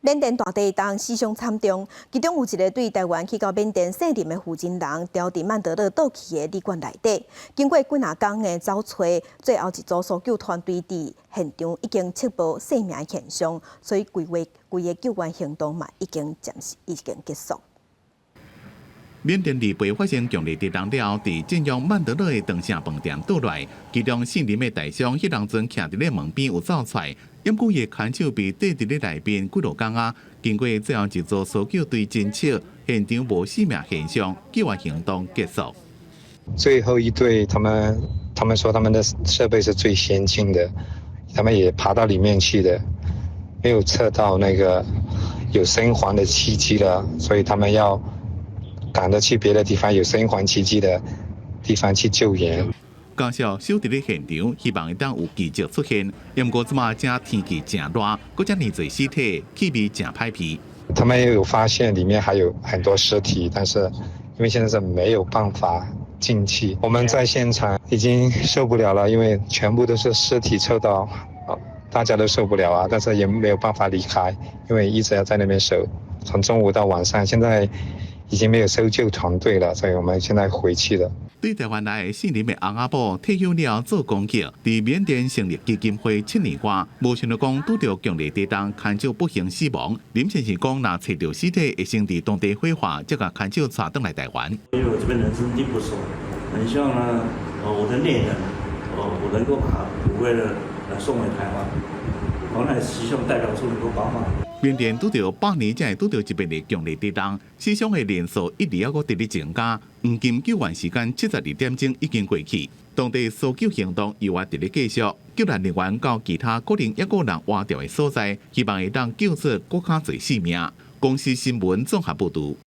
緬甸大地震死傷慘重，其中有一个對台灣去到緬甸姓林的負責人，牢佇曼德勒倒去的旅館內底，經過幾若工的走揣，最後一組搜救團隊佇現場已經測無生命現象，所以規劃規个救援行動嘛已經暫時已經結束。緬甸禮拜發生強烈地震了後，佇震央曼德勒的長城飯店倒落，其中姓林的大商彼當陣徛佇咧門邊有走出來，毋過伊的牽手被綴佇咧內面幾落工啊。經過最後一組搜救隊偵測，現場無生命現象，救援行動結束。最後一隊，他們說他們的設備是最先進的，他們也爬到裡面去的，沒有測到那個有生還的契機了，所以他們要趕著去別的地方有生還奇蹟的地方去救援。家屬守佇咧現場，希望會當有奇蹟出現。毋過這馬正天氣誠熱，閣遮爾濟屍體，氣味誠歹鼻。他們也有發現裡面還有很多屍體，但是因為現在是沒有辦法進去。我們在現場已經受不了了，因為全部都是屍體臭到，大家都受不了啊！但是也沒有辦法離開，因為一直要在那邊守，從中午到晚上，現在已經沒有搜救團隊了，所以我們現在回去了。對台灣來的姓林的翁仔某退休了做公益，佇緬甸成立基金會7年外，無想到講拄著強烈地震，牽手不幸死亡。林先生講，若揣著屍體，會先佇當地火化，才共牽手帶轉來台灣。因為我這邊人生地不熟，很希望呢，我的內人，我能夠把骨灰呢，送回台灣，我乃希望代表處能夠幫忙。緬甸拄著100年才會拄著一遍的強烈地震，死傷的人數一直猶閣佇咧增加。黃金救援時間72點鐘已經過去，當地搜救行動猶還佇咧繼續，救難人員到其他可能猶閣有人活著的所在，希望會當救出閣較濟性命。公視新聞綜合報導。